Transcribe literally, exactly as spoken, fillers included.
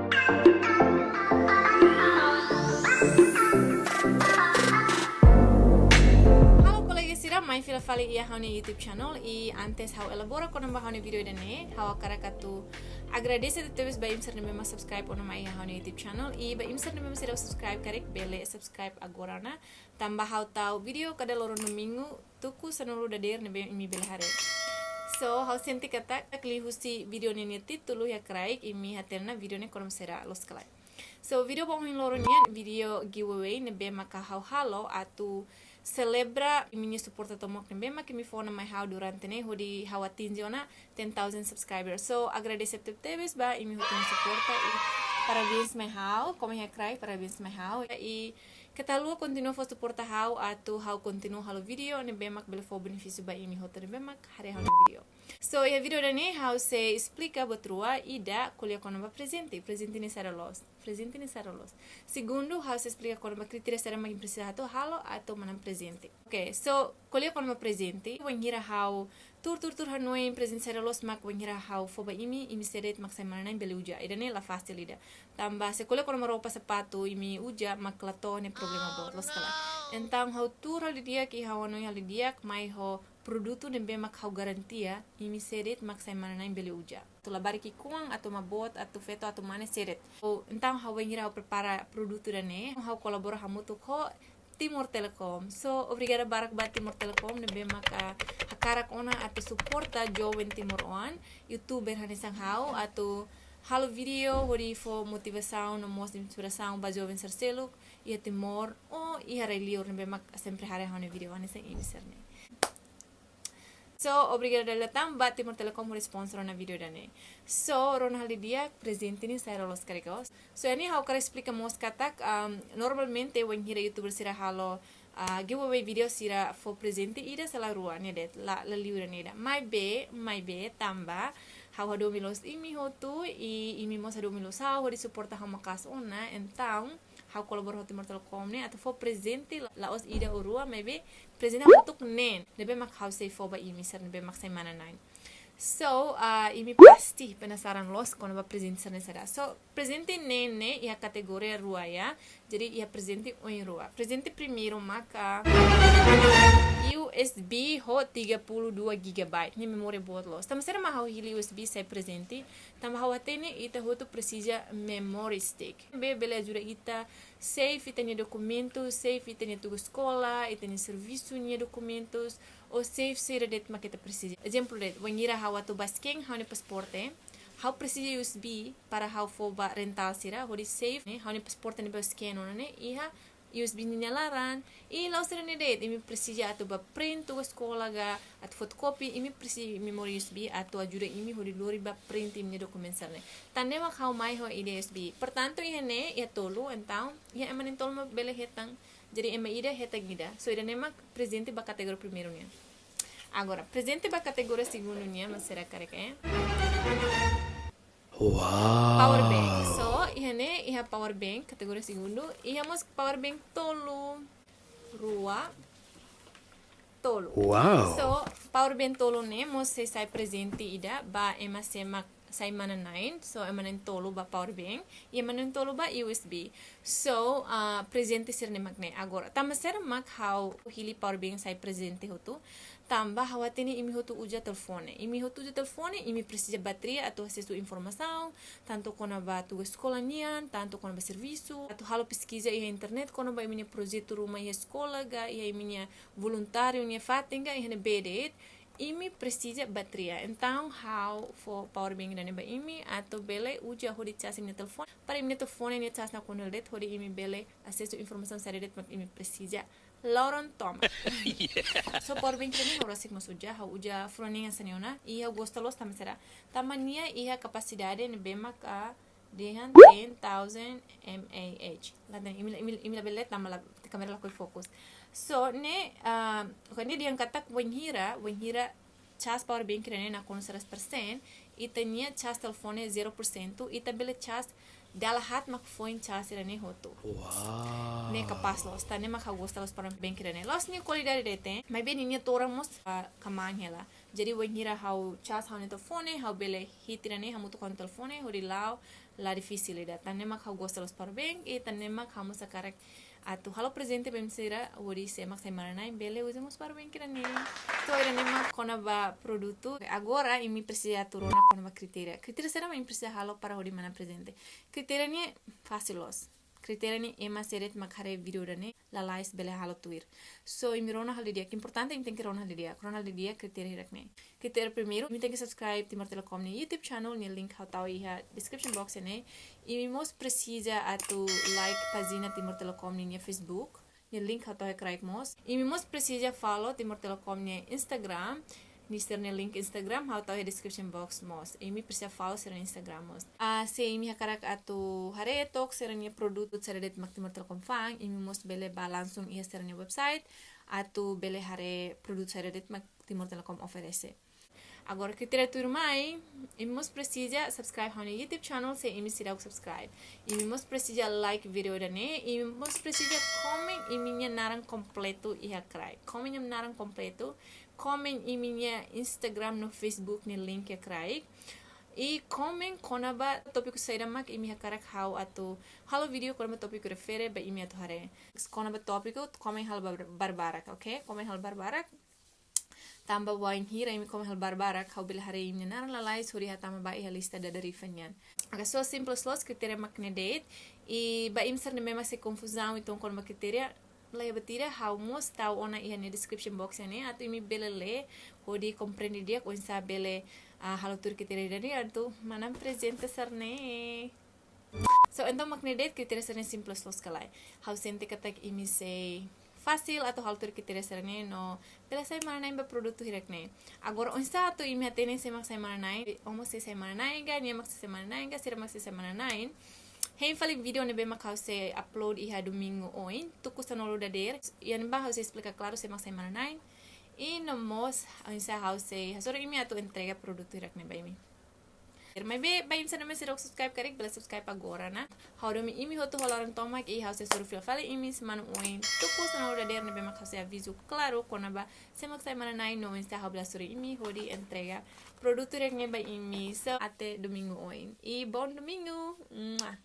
Halo kolega sira, mai fila fali iha ha'u-nia YouTube channel. I antes ha'u elabora kona-ba ha'u-nia vídeo ida-ne'e, ha'u hakarak atu agradese tebes ba imi sira ne'ebé mak subscribe ona mai iha ha'u-nia YouTube channel. I ba imi sira ne'ebé mak seidauk subscribe karik, bele subscribe agora ona. Tanba ha'u tau vídeo kada loron domingu, tuku sanulu dadeer ne'ebé imi bele haree. So, ha'u sente katak liuhusi vídeo ne'e nia títulu iha kraik, imi hatene vídeo ne'e kona-ba saida, loos ka lae. So, vídeo ba ohin loron nian, vídeo giveaway ne'ebé maka ha'u halo atu selebra imi-nia suporta tomak ne'ebé maka imi fó ona mai ha'u durante ne'e hodi ha'u atinje ona ten thousand subscribers. So, agradese tebetebes ba imi hotu nia suporta i parabéns mai ha'u, koma iha kraik, parabéns mai ha'u. I keta haluha kontinua fó suporta ha'u atu ha'u kontinua halo vídeo ne'ebé mak bele fó benefísiu ba imi hotu ne'ebé mak haree ha'u-nia vídeo. So, iha vídeo ida-ne'e ha'u sei esplika buat rua, ida ko'alia kona-ba prezente, prezente ne'e saida loos. Prezente ne'e saida loos. Segundu, ha'u sei esplika kona-ba kritéria saida mak imi presiza atu halo atu manán prezente. Ok, so, ko'alia kona-ba prezente, wainhira ha'u tuur, tuur, tuur hanoin prezente saida loos mak wainhira ha'u fó ba imi, imi sira de'it mak sai manán-na'in bele uza. Ida-ne'e la fasil ida. Tanba se ko'alia kona-ba roupa sapatu imi uza mak la to'o ne'e problema boot, loos ka lae. Entaun ha'u tuur halo didi'ak i ha'u hanoin halo didi'ak mai ho produtu ne'ebé mak ha'u garantia, imi sira de'it mak sai manán-na'in bele uza. Atu labarik ki'ikoan, atu ema boot, atu feto, atu mane sira de'it. So, entaun ha'u wainhira ha'u prepara produtu ida-ne'e, ha'u kolabora hamutuk ho Timor Telecom. So, obrigada barak ba Timor Telecom ne'ebé maka hakarak ona atu suporta joven timoroan, youtuber hanesan ha'u, atu halo vídeo hodi fó motivasaun no mós inspirasaun ba joven sira seluk iha Timor ou iha rai-liur ne'ebé mak sempre haree ha'u-nia vídeo hanesan imi sira-ne'e. So, obrigada dala ida tan ba Timor Telecom hodi sponsor ona vídeo ida-ne'e. So, rona halo didi'ak, prezente ne'e saida loos karik. So, iha ne'e ha'u hakarak esplika mós katak, um, normalmente wainhira youtuber sira halo, ah, giveaway vídeo sira fó prezente ida se la rua, ne'e de'it, la, la liu ida-ne'e ida. Maibé, maibé, tanba ha'u hadomi loos imi hotu, i imi mós hadomi loos ha'u, hodi suporta ha'u maka'as ona, entaun ha'u kolabora ho Timor Telecom ne'e atu fó prezente la, la'ós ida ou rua, maibé prezente hamutuk neen ne'ebé mak ha'u sei fó ba imi sira ne'ebé mak sai manán-na'in. So, ah, imi pasti penasaran loos kona-ba prezente sira-ne'e saida. So, prezente neen ne'e iha kategoria rua, ya. Jadi, iha prezente oin rua. Prezente primeiru maka U S B ho tiga puluh dua gigabyte. Ne'e memória boot loos. Tanba saida mak ha'u hili U S B sai prezente? Tanba ha'u hatene ita hotu presiza memory stick. Ne'ebé bele ajuda ita save ita-nia dokumentus, save ita-nia tugas eskola, ita-nia servisu nia dokumentus, ou save saida de'it mak ita presiza. Ezemplu de'it, wainhira ha'u atu ba scan ha'u-nia pasaporte, ha'u presiza U S B para ha'u fó ba rental sira, hodi save, ne'e, ha'u-nia pasaporte ne'ebé scan ona ne'e iha U S B ninia laran. I la'ós ida-ne'e de'it, imi presiza atu ba print tugas eskola ka, atu fotokópia, imi presiza memory U S B atu ajuda imi hodi lori ba print imi-nia dokumentu sira-ne'e. Tan ne'e mak ha'u mai ho ida U S B. Portantu, iha ne'e iha tolu, entaun iha ema na'in-tolu mak bele hetan. Jadi, ema ida hetan ida. So, ida-ne'e mak prezente ba kategoria primeiru nian. Agora, prezente ba kategoria segundu nian, mak saida karik, eh? Wow. Power bank. So, iha ne'e iha power bank kategoria segundu, iha mós power bank tolu, rua, tolu. Wow. So, power bank tolu ne'e mós sei sai prezente ida ba ema sira mak sai manán-na'in. So, ema na'in-tolu ba power bank, i ema na'in-tolu ba U S B. So, ah, prezente sira-ne'e mak ne'e. Agora, tanba saida mak ha'u hili power bank sai prezente hotu? Tanba ha'u hatene imi hotu uza telefone. Imi hotu uza telefone, imi presiza bateria atu asesu informasaun, tantu kona-ba tugas eskola nian, tantu kona-ba servisu, atu halo peskiza iha internet kona-ba imi-nia projetu ruma iha eskola ka, iha imi-nia voluntáriu nia fatin ka, iha ne'ebé de'it, imi presiza bateria. Entaun, ha'u fó power bank ida-ne'e ba imi, atu bele uza hodi charge imi-nia telefone, para imi-nia telefone nia charge nakonu hela de'it, hodi imi bele asesu informasaun saida de'it mak imi presiza loron tomak. Yeah. So, power bank ida-ne'e ha'u rasik mós uza, ha'u uza fulan neen hanesan ne'e ona, i ha'u gosta loos tanba saida? Tanba nia iha kapasidade ne'ebé maka dehan ten thousand mAh. La dehan, imi la, imi la, imi la bele lee tanba la, kámera lakohi fokus. So, ne'e, ah, oke, ne'e dehan katak wainhira, wainhira charge power bank ida-ne'e nakonu seratus persen, ita-nia charge telefone zero percent, ita bele charge dala haat mak foin charge ida-ne'e hotu. Wow. Ne'e kapás loos, tan ne'e mak ha'u gosta loos power bank ida-ne'e. La'ós nia kualidade de'it, maibé ninia toran mós, ah, kmaan hela. Jadi, wainhira ha'u charge ha'u-nia telefone, ha'u bele hi'it ida-ne'e hamutuk ho ha'u-nia telefone, hodi la'o, la difisil ida. Tan ne'e mak ha'u gosta loos power bank, i tan ne'e mak ha'u mós hakarak atu halo prezente ba imi sira, hodi sé mak sai manán-na'in bele uza mós power bank ida-ne'e. So ida-ne'e mak kona-ba produtu. Agora imi presiza atu rona kona-ba kritéria. Kritéria saida mak imi presiza halo para hodi manán prezente. Kritéria ne'e fasil loos. Kritéria ne'e ema sé de'it mak haree vídeo ida-ne'e, lalais bele halo tuir. So imi rona halo didi'ak, importante imi tenke rona halo didi'ak. Rona halo didi'ak kritéria hirak-ne'e. Kritéria primeiru, imi tenke subscribe Timor Telecom nia YouTube channel, nia link ha'u tau iha description box ne'e. Imi mós presiza atu like pájina Timor Telecom nia Facebook, nia link ha'u tau iha kraik mós. Imi mós presiza follow Timor Telecom nia Instagram, nia sira-nia link Instagram ha'u tau iha description box mós. Imi presiza follow sira-nia Instagram mós. Ah, se imi hakarak atu haree took sira-nia produtu saida de'it mak Timor Telecom fa'an, imi mós bele bá langsung iha sira-nia website atu bele haree produtu saida de'it mak Timor Telecom oferese. Agora kritéria tuirmai, imi mós presiza subscribe ha'u-nia YouTube channel se imi seidauk subscribe. Imi mós presiza like vídeo ida-ne'e, imi mós presiza komen imi-nia naran kompletu iha kraik. Komen imi-nia naran kompletu, komen imi-nia Instagram no Facebook nia link iha kraik. I komen kona-ba tópiku saida mak imi hakarak ha'u atu halo vídeo kona-ba tópiku refere ba imi atu haree. Kona-ba tópiku, komen halo bar-, barbarak, oke? Komen halo barbarak. Tanba wainhira imi komen halo barbarak, ha'u bele haree imi-nia naran lalais hodi hatama ba iha lista dadeer-rifa nian. Oke, so simples loos, kritéria mak ne'e de'it. I ba imi sira ne'ebé mak sei konfuzaun uitoan kona-ba kritéria, la iha buat ida, ha'u mós tau ona iha ne'e description box ne'e, atu imi bele lee hodi komprende di'ak oinsá bele, ah, halo tuir kritéria ida-ne'e atu manán prezente sira-ne'e. So, entaun mak ne'e de'it, kritéria sira-ne'e simples loos ka lae. Ha'u sente katak imi sei fasil atu halo tuir kritéria sira-ne'e no bele sai manán-na'in ba produtu hirak-ne'e. Agora, oinsá atu imi hatene sé mak sai manán-na'in, ó mós sei sai manán-na'in ka, nia mak sei sai manán-na'in ka, sira mak sei sai manán-na'in. Hein fali vídeo ne'ebé mak ha'u sei upload iha domingu oin, tuku sanulu dadeer. Iha ne'ebá ha'u sei esplika klaru sé mak sai manán-na'in. I no mós, oinsá ha'u sei hasoru imi atu entrega produtu hirak-ne'e ba imi. Maibé, ba imi sira ne'ebé seidauk subscribe karik, bele subscribe agora ona. Ha'u hadomi imi hotu ho laran tomak i ha'u sei hasoru fila fali imi semana oin, tuku sanulu dadeer ne'ebé mak ha'u sei avizu klaru kona-ba sé mak sai manán-na'in no oinsá ha'u bele hasoru imi hodi entrega produtu hirak-ne'e ba imi. So, até domingu oin. I bom domingo! Mua!